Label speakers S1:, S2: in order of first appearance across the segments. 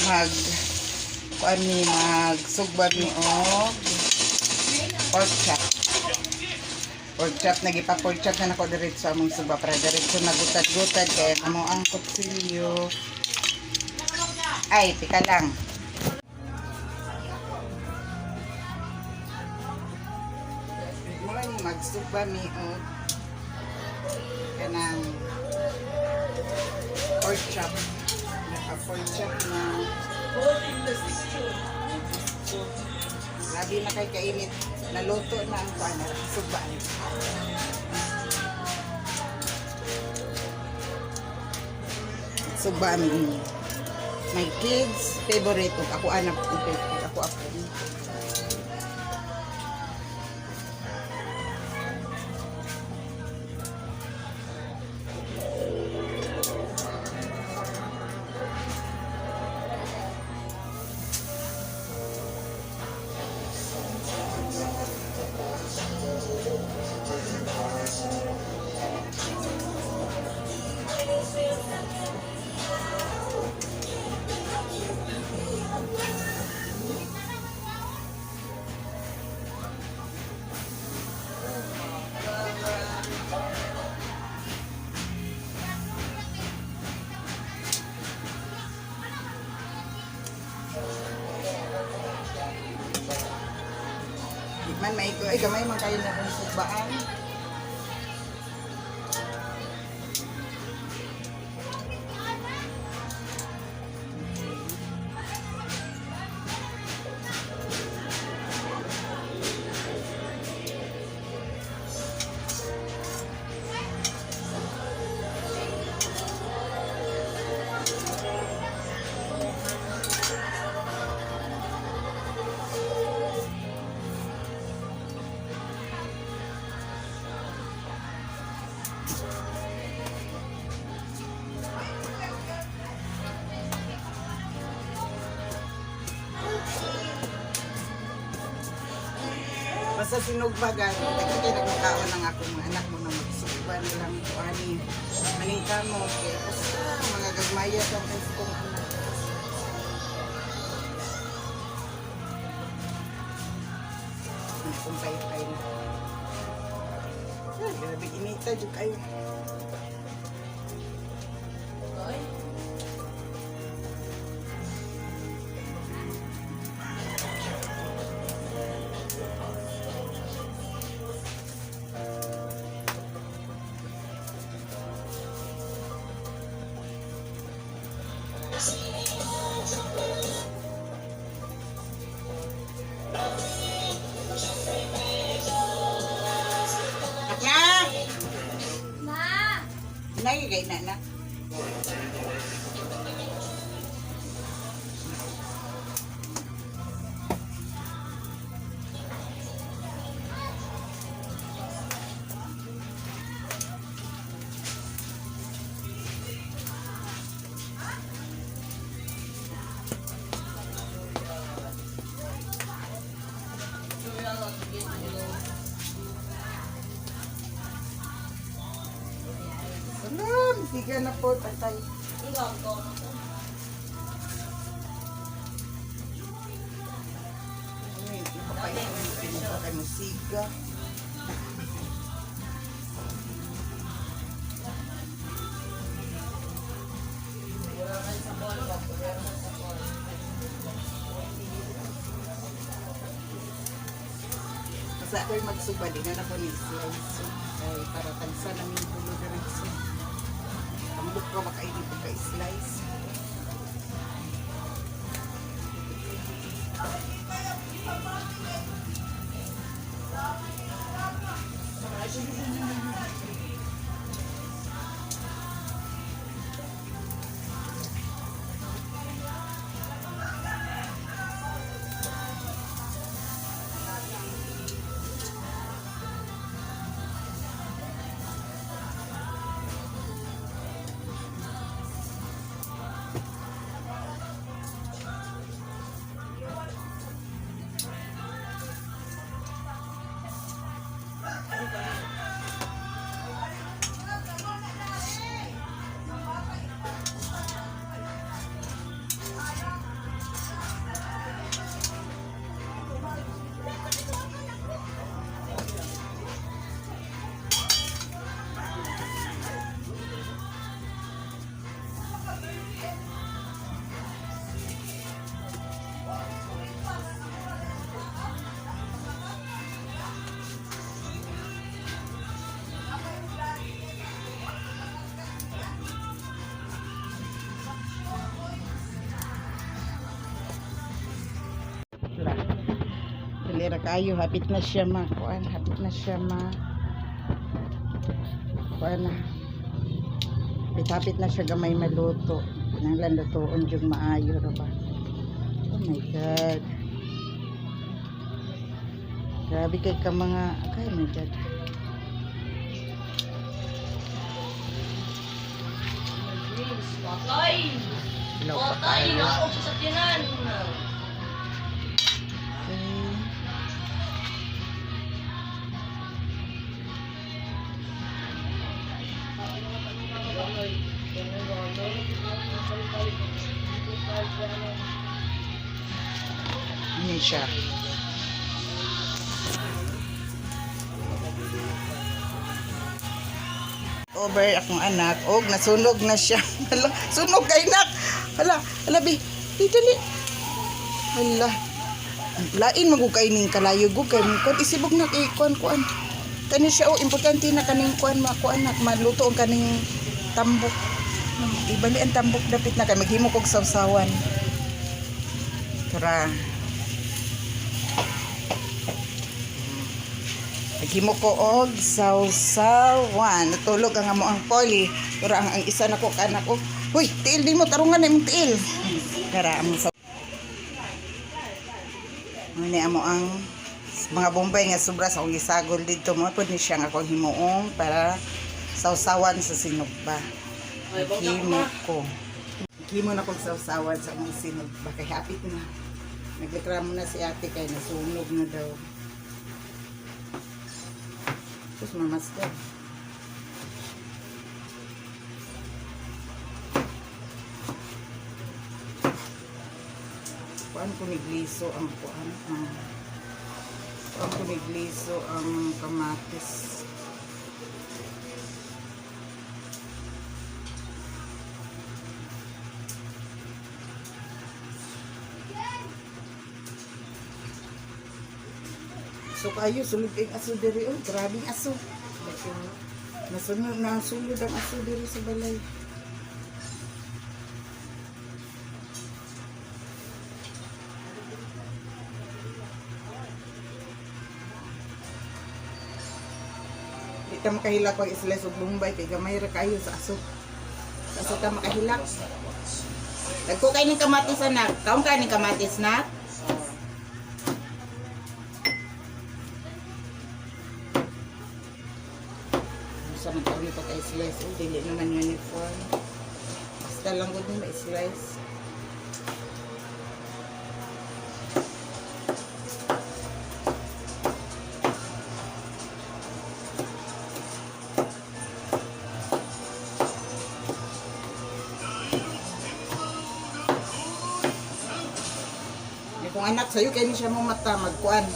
S1: Mag kuan mi, magsugba mi og pork chop. Pork chop, nagipa pork chop na nako diretso among suba para diretso nagutad-gutad kay amo ang kutsilyo. Ay, tika lang. Mura ni magsugba mi og kanang pork chop. Naka pork chop na. Labi na kay kainit. Naluto na ang kuan na suba. Suba mi. My kids favorite ug ako anak ug ako ako. Di man may ay gamay man kayo na kung sugbaan. Basta sinugba gani, daghan kay nagmakaon ang akong mga anak mo na magsugba nilang kuani. Maning kamo kay basta mga gagmaya lang kay kong anak. Ano kung pay-pay na. Ay, grabe inita jud kayo.
S2: Ay.
S1: Anak na!
S2: Ma!
S1: Nay, kay na na. Salam, sige na po, tatay.
S2: Ikaw ko.
S1: Ay, ipapay mo siga.
S2: Sa call, sa call.
S1: Basta ako'y magsuba, di na ako ni slice. Ay, para tagsa namin tulo diretso. Tambok ka makainin pagka slice. Dali ra kayo, hapit na siya ma kuan, hapit na siya ma kuan na. Hapit-hapit na siya gamay maluto. Kinahanglan lutoon jud maayo ra ba. Oh my God. Grabe kay ka mga, ay my God.
S2: Greens. Patay!
S1: Ilaw pa
S2: Patay!
S1: kayo.
S2: Ako sa sakyanan!
S1: Okay. Ano siya? Over akong anak. Og nasunog na siya. Hala, sunog kay nak. Hala, hala bi. Di dali. Hala. Lain man gud kay ning kalayo gud kay ning kuan isibog na kay kuan kuan. Kani siya, oh, importante na kaning kuan makuan nak maluto ang kaning tambok. Ibali ang tambok dapit na kay maghimo kog sawsawan. Tara. Naghimo ko og sawsawan. Natulog ang amo ang poli. Pero ang isa nako kanak ko. Huy, tiil di mo tarungan na imong tiil. Tara amo sa Muna amo ang mga bombay nga sobra sa akong gisagol dito mo pud ni siya nga akong himuong para sawsawan sa sinugba. Himo ko. Himo na kong sawsawan sa among sinugba kay hapit na. Nagreklamo na si ate kay nasunog na daw. Tapos mamasdan. Kuan ko nigliso ang kuan ang kuan ko nigliso ang kamatis. So kayo sulod ang aso diri, oh, grabe ang aso. Nasunod na sulod ang aso diri sa balay. Di ta makahilak pag islice og Bombay kay gamay ra kayo sa aso. Sa aso ta makahilak. Dagko kay ning kamatis, anak. Kaon ka ning kamatis, nak? Sa man kami pag slice, oh, dili naman uniform. Basta lang gud ni ma-slice. Eh, kung anak sa'yo kay ni siya mo mata magkuan.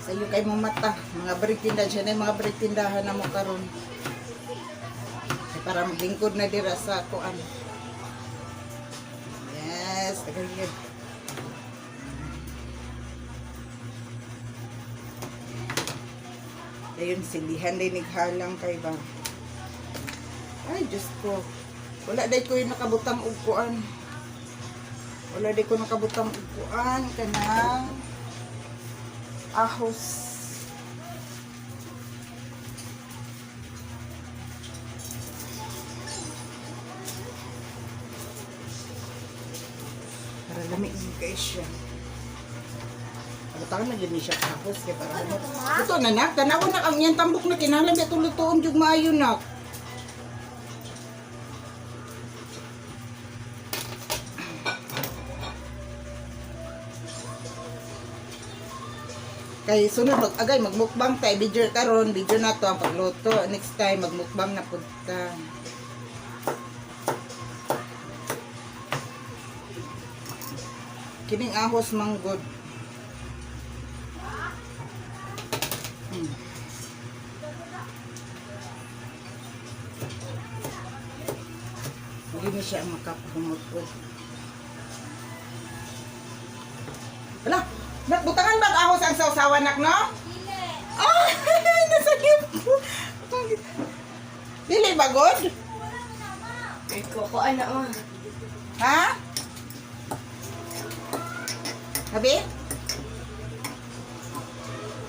S1: Sa'yo kay mo mata, mga break tindahan siya na yung mga break tindahan na mo karon. Eh, para maglingkod na dira sa kuan. Yes, tagayad. Ayun, silihan din nighalang kay ba. Ay, Diyos ko. Wala day ko yung nakabutang og kuan. Wala di ko nakabutang og kuan kanang ahos. Para lami gyud kay siya. Butangan na gyud ni siya ahos kay para ano. Luto na nak, tanaw na ang iyang tambok na kinahanglan ba tulutoon jud maayo nak. Kay sunod mag agay magmukbang tay video karon, video na to ang pagluto. Next time magmukbang na pud ta. Kining ahos manggod. Hindi na siya makapahumot. Hala, nak butangan bag ahos ang sawsawan nak no?
S2: Dili!
S1: Ah, nasagip ko. Dili ba god?
S2: Kukuan na ma.
S1: Ha? Habi?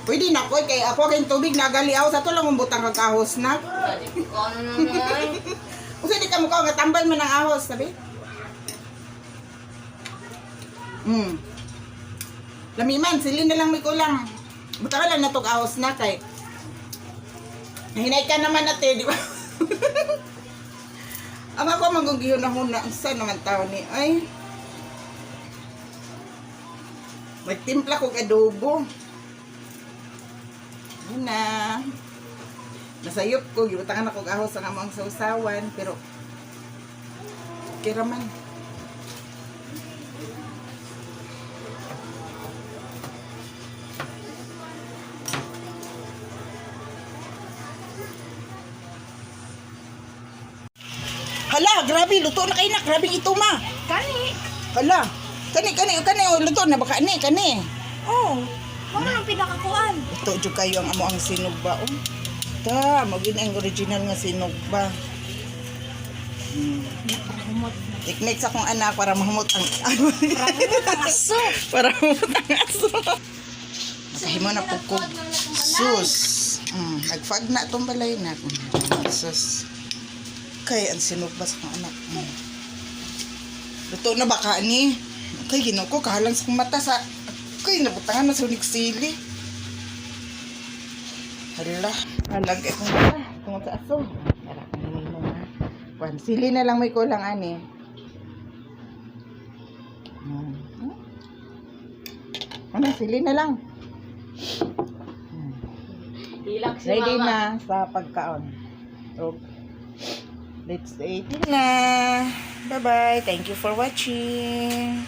S1: Pwede na ko kay ako kay tubig nagali aw sa to lang butang kag ahos na.
S2: Ko ano na naman.
S1: Usa di ka mo nga tambal man ang ahos, sabi. Lamiman, sili na lang may kulang. Buta ka lang na tog ahos na kay. Nahinay ka naman ate, di ba? Ang ako manggong gihuna-huna, ang saan naman tao ni ay. Nagtimpla kog adobo. Yun na. Nasayop ko, gibutangan ako og ahos ang among sausawan, pero kira man. Hala, grabe, luto na kayo na, grabe ito ma.
S2: Kani.
S1: Hala, kani, kani, kani, oh, luto na baka ni, kani.
S2: Oh. Mamo nang pinakakuan.
S1: Luto jud kayo ang amo ang sinugba, oh. Ta, mo gyud ang original nga sinugba.
S2: Humot.
S1: Ikmik sa akong anak para mahumot ang
S2: Aso.
S1: para mahumot ang aso. Nakahimo na po ko. Sus. Nagfag na itong balay na. Sus. Kay, ang sinugba sa akong anak. Luto na ba ka ni? Kay, ginoo ko, kahalang sa akong mata sa... Kay, nabutangan na sa unig sili. Hala. Halag akong mata. Tungod sa aso. Para kung mo ha. Kwan, sili na lang may kulang ani. Ano, sili na lang.
S2: Hilak si
S1: Ready
S2: mama.
S1: na sa pagkaon. So, let's eat na. Bye-bye. Thank you for watching.